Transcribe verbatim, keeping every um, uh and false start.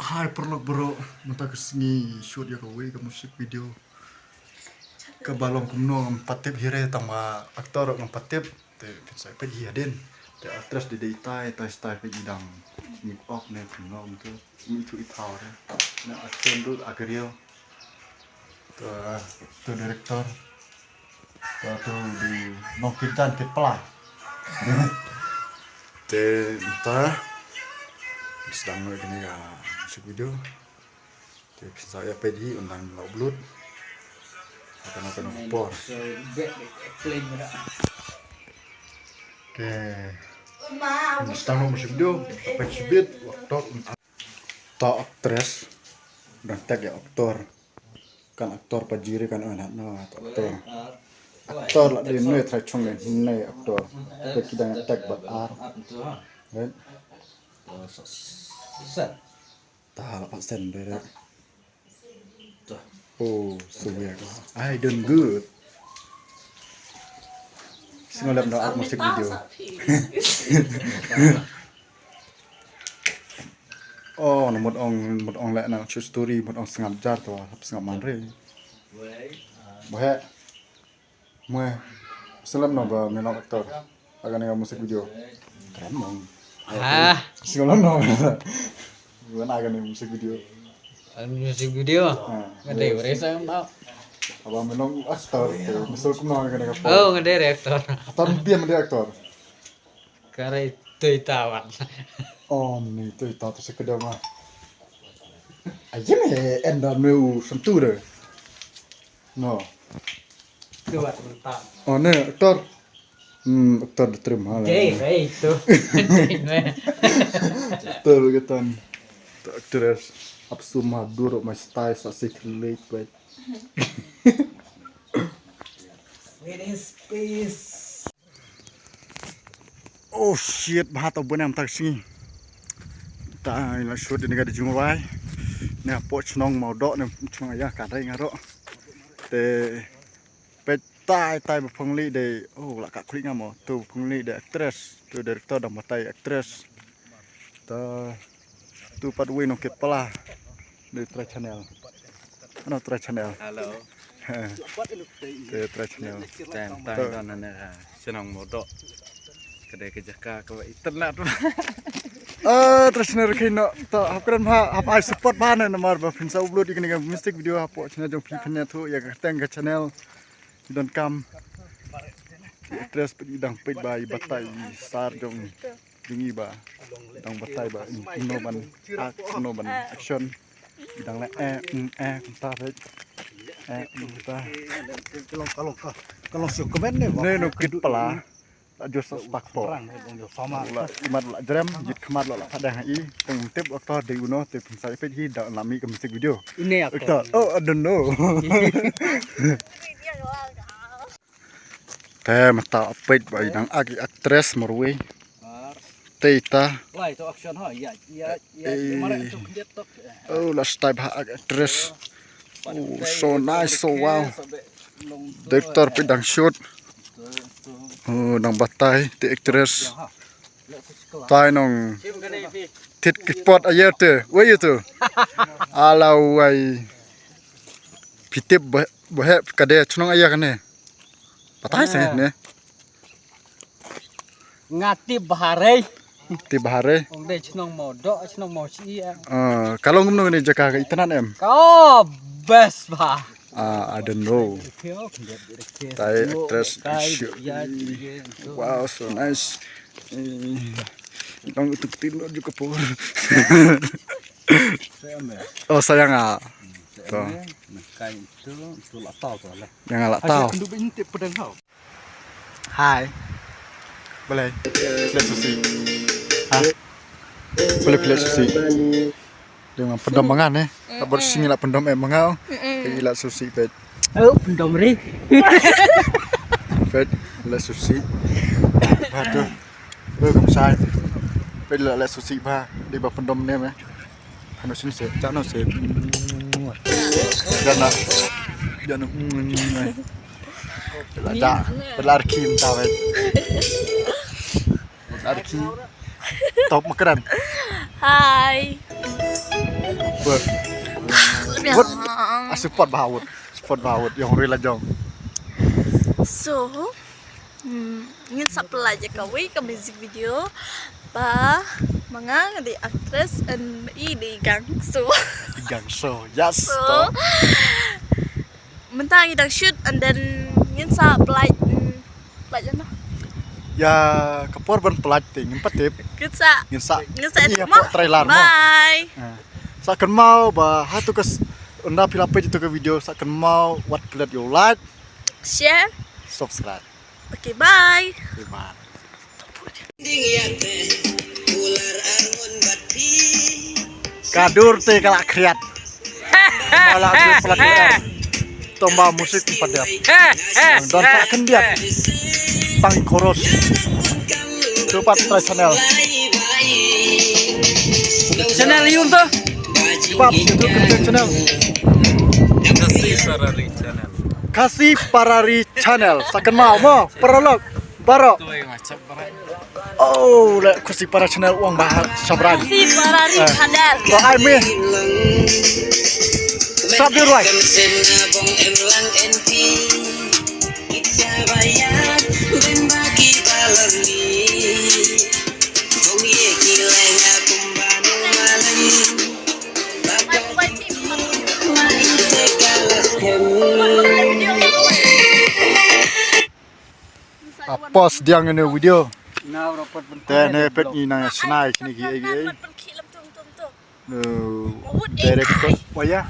Hai paralok baroh, mynta ka sngi shoot ïa kawei ka music video. Kaba long kumno ngam pat tip hi re, tang ma actor ngam pat tip. Te phin sa ïa peit hi hadien. Te actress dei dei tai tai tai peit i dang make up ne kumno kumto. Ithuh ithaw re. Na actor ruh a career. To, to director. To, to di nongkit jan kit pla. Te mynta sdang noh ïa kane ka music video. Te phin sa ïa peit hi, un dang la upload. Kano kano ka por. Te sdang noh music video. Peit shibit, waktu to actress. Dang tag ïa actor. Kan actor pa jiri kan on hat no actor. Actor la dei ne trai chung ne ne actor. Te ki dang tag ba ar. Right? Ta la pa sen de. Oh, so weird. I don't good. Singolam no atmospheric video. Oh, na mut ong, mut ong leh na true story, mut ong sngap jar to, hap sngap man re. Bohe. Mwe. Singolam no ba me long actor. Aga ne music video. Keren mong. Ah. Singolam no. Wan aga ne music video. Music video. Nga dei wari sa ngam tau. Aba me long actor. Misal kumno aga ne ka. Oh, nga dei actor. Actor dia me dei actor. Kare tei tawan. Oh, ni tei ta tu sekedar ma. Aja me enda me u sentu de. No. Tu wat mentang. Oh, ne actor. Hmm, actor de trim hala. Dei, dei tu. Actor begitan. Actress. Apsu madur ma style sa secret baik. Where is space? Oh shit, bha to bun em tak sngi. Ta la shoot ni ka di jumrai. Ne hapoh chnong Mawdoh ne chnong aya ka dai ngaro. Te peit tai tai ba phongli de. Oh la ka khuli ngamo. Tu phongli de actress, tu director dang batai actress. Ta tu pat wei nong kit pala. Ni Trai Channel. Ano Trai Channel? Hello. Te Trai Channel. Tem tang don na ne ka chnong Mawdoh. Ka dei ka jaka kaba internet. Ah, Trai Channel kino. To hap kren bha, hap ai support bha ne namar ba phin sa upload ïa kane ka music video hapoh channel jong phi phin ïathuh ïa ka teng ka channel. Donkam. Actress peit dang peit ba i batai i sar jong jong i ba dang batai ba kumno ban act, kumno ban action. I dang le eh mm eh kumta peit. Eh mm kumta. Ka long ka long ka long sio comment ne. Ne no kit pala. La jor sa spak po. La imat la jrem jit khmat la la padang i teng tip actor dei uno te phin sa peit hi da la mi ka music video. Ine actor. Oh, I don't know. Te mynta peit ba i dang ak i actress marwei. Te ita. Lai to action ha ya ya ya. Eh. Mara to khliat to. Oh, last time ha ak actress. Oh, so nice, so wow. Director peit dang shoot. Oh, dang batai te actress. Tai nong tit ki pot ayer te. Wei ïa tu. Ala wai. Phi tip bohe ka dei chnong aya kane. Batai se ne. Nga tip bahare. Tip bahare. Ong dei chnong Mawdoh, chnong Mawshi. Ah, ka long kumno kane jaka ka itynnad em? Ka best bah. Ah, I don't know. Tai actress. Wow, so nice. Eh, long itu ketin lo juga por. Oh, sayang ah. To. Kai itu tu la tau tu lah. Yang la tau. Ndu bin tip pedang kau. Hai. Balei? Phi leh sushi. Ha? Balei phi leh sushi? Dei ma pyndom ma nga ne. Ka bor shisha ngi la pyndom em ma nga. Te i la sushi peit. Oh, pyndom ri. Peit la sushi. Bha tu. Oh, kam sai. Peit la la sushi bha. Dei ba pyndom ne me. Hano sini se, chano se. Jana. Jana. Pela da, pela arki mynta wei. Pela arki. Top makaran. Hai. Wut. Ah, support bha wut. Support bha wut ïong ri la jong. So, hmm, ngin sa pynlait ïa kawei ka music video ba ma nga nga dei actress and i dei gang. So, gang show. Yes. So, mynta ngi dang shoot and then ngin sa pynlait, hmm, pynlait ïa na. Ïa ka por ban pynlait te ngim pat tip. Ngin sa, ngin sa, ngin sa ïa pynlait trailer mo. Bye. Sa kynmaw ba ha tu ka s-, ynda phi la peit ïa tu ka video sa kynmaw wat klet ïa u like, share, subscribe. Okay, bye. Okay, bye. Ka dur te ka la khriat. Ka la dur pala khriat. Tong ba musik pat dep. Don sa khyndiat. Tang chorus. Tu pat try channel. Channel YouTube. Pat YouTube channel. Khasi Parari Channel. Khasi Parari Channel. Sa kynmaw mo, paralok. Baroh. Oh, le Khasi Para Channel u ong ba ha Shabrai. Khasi Parari Channel. Ko ai mi. Sab di ruai. A pause diang ine video. Te ne pet ngi nang snai kini ki ei ei. No, director. Waya.